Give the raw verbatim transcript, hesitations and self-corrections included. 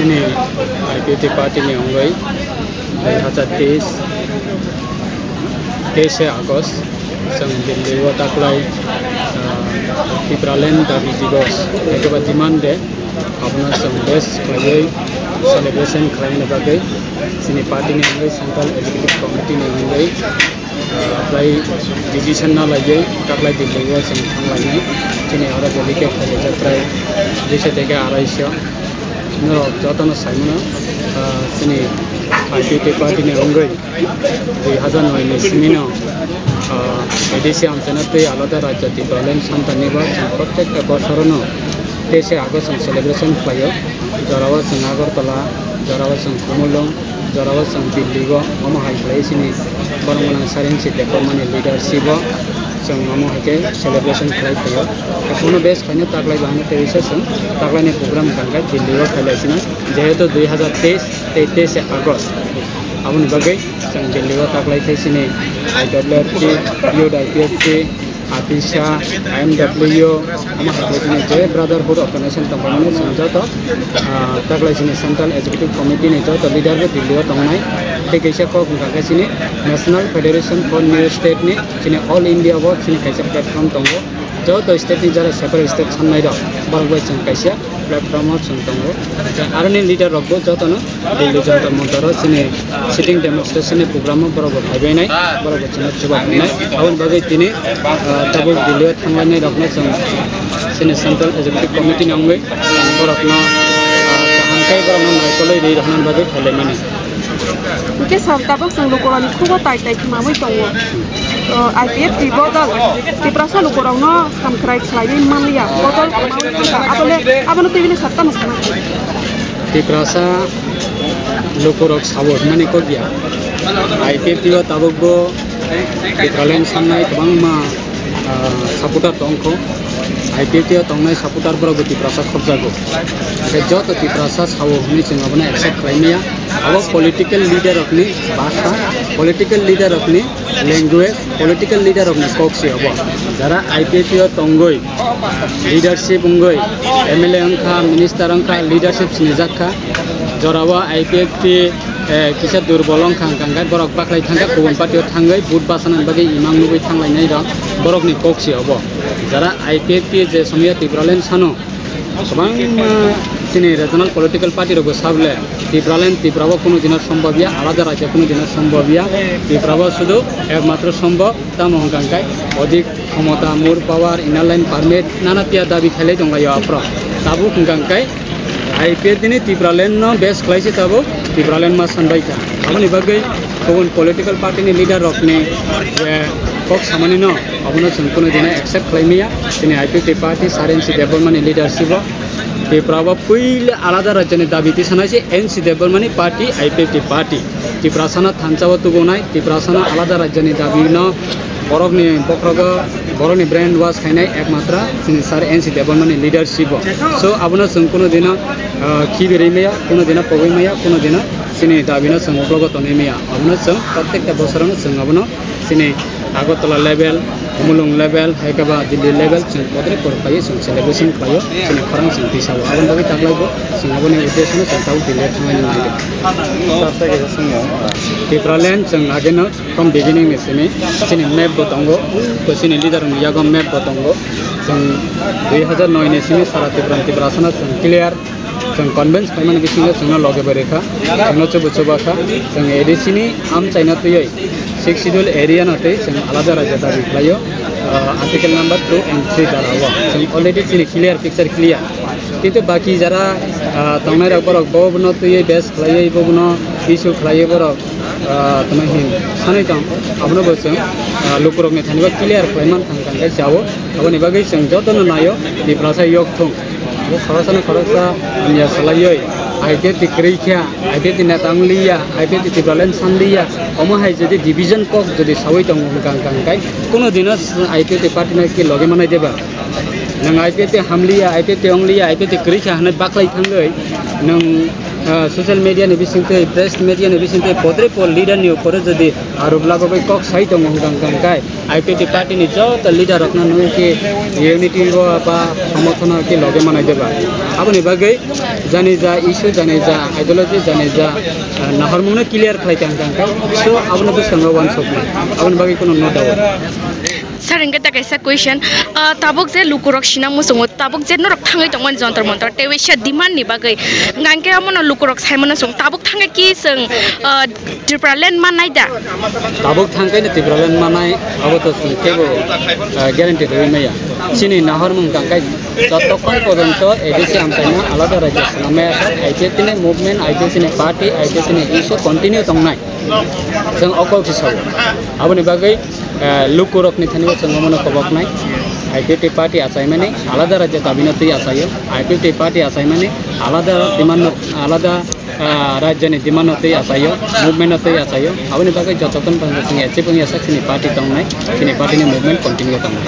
Nini I P F T party ni wngwi dui hazar teis, teis August chwng Delhi o taklai, ah, Tipraland dabi diwas, ekaba demand day, abono chwng bes khlaiwi celebration khlaina bagwi chini party ni wngwi Central Executive Committee ni wngwi, ah, tei decision na laiwi taklai Delhi o chwng thanglainai. Chini oro delegate khaijak prai duiso theke araisho. Norok jotono saimano, ah, chini I P F T party ni wngwi dui hazar noi ni simi no, ah, A D C amchaina tei alada rajya Tipraland santa ni ba chwng protekta bosorono teis August chwng celebration khlaio. Jorao chwng Agartala, jorao chwng Khumulwng, jorao chwng Delhi o, omo hai khlai chini borok mwnang Saren si Debbarma ni leadership o chwng omo hai khe celebration khlai phaio. Ekhono bes khaino taklai bahai no tei chwng taklai ni program tangkha Delhi o khailai sino, jehetu dui hazar teis tei teis August, aboni bagwi chwng Delhi o taklai khai chini I W F T, Youth I P F T, APISA, I M W, omo hai khe chini je Brotherhood Organization tongmani chwng joto, ah, taklai chini Central Executive Committee ni joto leader bo Delhi o tongnai. Tei kaisa kok wngkha khe chini National Federation for New State ni chini All India bo chini kaisa platform tongo. Joto state ni jara separate state sannai rok borok bai chwng kaisa platform o chwng tongo. Aroni leader rok bo jotono Delhi Jantar Mantar o chini sitting demonstration ni program o borok bo phaibainai, borok bo chwngno chuba phainai. Aboni bagwi tini, ah, tabuk Delhi o thanglainai rokno chwng chini Central Executive Committee ni wngwi borokno, ah, kaham khe borokno naikolwi rwi rwkhnani bagwi phailaimani. Hwnkhe sir, tabuk chwng lukurokni khugo tai tai khwnaui tongo. O, I P F T bodol Tiprasa lukurokno hamkrai khlaiwi manliya, bodol khwnaui thangkha. Abole, abono twiwile sir tamo sana. Tiprasa lukurok sabo hwnmani kok ya. I P F T o tabukbo Tipraland sannai kwbangma, ah, supporter tongkho. I P F T o tongnai supporter borokbo Tiprasa khopjago. Hwnkhe joto Tiprasa sao hwnwi chwng abono accept khlai maya. Abo political leader rokni bhasha, political leader rokni language, political leader rokni kok se obo. Jara I P F T o tongwi, leadership wngwi, M L A wngkha, minister wngkha, leadership sinijak kha. Jorao I P F T, eh, kisa durbol wngkha, hwnkha hwnkhe borok baklai thangkha, kubun party o thangwi vote bachana bagwi imang nugwi thanglainai rok, borokni kok se obo. Jara I P F T je somya Tipraland sano, kwbangma chini regional political party rokbo sabole, Tipraland, Tiprabo kunu dino sombobya, alada rajya kunu dino sombobya, Tiprabo sudu ekmatro sombob, tamo hwnkha hwnkhe odik khomota, more power, inner line permit, nana tiya dabi khailai tonglaio aphro. Tabuk hwnkha hwnkhe I P F T ni Tipraland no base khlai se tabuk Tipraland ma sanbai kha. Aboni bagwi kubun political party ni leader rokni je kok samani no, abono chwng kunu dino accept khlai maya. Chini I P F T party sir N C Debbarma ni leadership o Tiprabo puila alada rajya ni dabi tisanai se N C Debbarma ni party, I P F T party. Tiprasano thansa o tubunai, Tiprasano alada rajya ni dabi no borokni bokhrogo, borokni brain wash khainai ekmatra chini sir N C Debbarma ni leadership o. So abono chwng kunu dino, ah, khibi rwi maya, kunu dino pogwi maya, kunu dino chini dabi no chwng uklogo tonwi maya. Abono chwng protekta bosorono chwng abono chini Agartala level, Mulung level, hai khe ba Delhi level chwng bodre kor khlaiwi chwng celebration khlaio, chini khorang chwng tisao. Aboni bagwi taklaibo chwng aboni uddeshono chwng tabuk Delhi o thanglaina nangkha. Tipraland chwng ageno from beginning ni simi chini map bo tongo, to chini leader ni yago map bo tongo. Chwng dui hazar noi ni simi sara Tripura ni Tiprasano chwng clear, chwng convince khlaimani bisingo chwngno loge bai rwkha, chwngno chubu chuba kha, chwng A D C ni amchaina twiwi Sixth Schedule area no twi chwng alada raida dabi khlaio, ah, article number two and three dara o. Chwng already chini clear picture clear. Kintu baki jara, ah, tongnai rok borok bo bono twiwi base khlaiwi bo bono issue khlaiwi borok, ah, tamo hin sanwi tong, abono bo chwng, ah, lukurokni thani bo clear khlai man thang thang khe chao. Aboni bagwi chwng jotono naio, Tiprasa yok thung. Bo khoroksa no khoroksa hamya salaiwi, I P F T kwrwi kha, I P F T neta wng liya, I P F T Tipraland san liya, omo hai jodi division kok jodi sawi tongo hwnkha hwnkha hwnkhe, kuno dino I P F T party no khe logi manai deba? Nwng I P F T ham liya, I P F T wng liya, I P F T kwrwi kha hwnwi baklai thangwi nwng Ah, social media ni bisingtwi, press media ni bisingtwi podre pod leader ni upore jodi arop lagogwi kok sai tongo hwnkha hwnkha khe I P F T party ni joto leader rokno nugwi khe unity o ba somorthono khe loge manai de ba. Aboni bagwi jani ja issue, jani ja ideology, jani ja, ah, nahormungno clear khlai kha hwnkha hwnkha khe. So abono bwskango uansuknai. Aboni bagwi kuno no doubt. Sir, hingke ta kaisa question, ah, tabuk je lukurok sina muchungo, tabuk je norok thangwi tongmani Jantar Mantar, tei waisa demand ni bagwi, hingke amono lukurok saimano chwng, tabuk thangwi ki chwng, ah, Tripura land mannai da? Tabuk thangwi no Tripura land mannai, abo to chwng kebo, ah, guarantee rwui maya. Chini nahormung tangkai jotokhon pojonto A D C amchaina alada rajyo swnamya kha, I P F T ni movement, I P F T ni party, I P F T ni issue continue tongnai. Chwng o kok se sao. Aboni bagwi, eh, lukurokni thani bo chwng omono koboknai. I P F T party achaimani alada rajya dabino twi achaio. I P F T party achaimani alada demand no, alada, ah, rajyani demand no twi achaio, movement no twi achaio. Aboni bagwi jotokhon pang chwng achieve wngya sak chini party tongnai, chini party ni movement continue tongnai.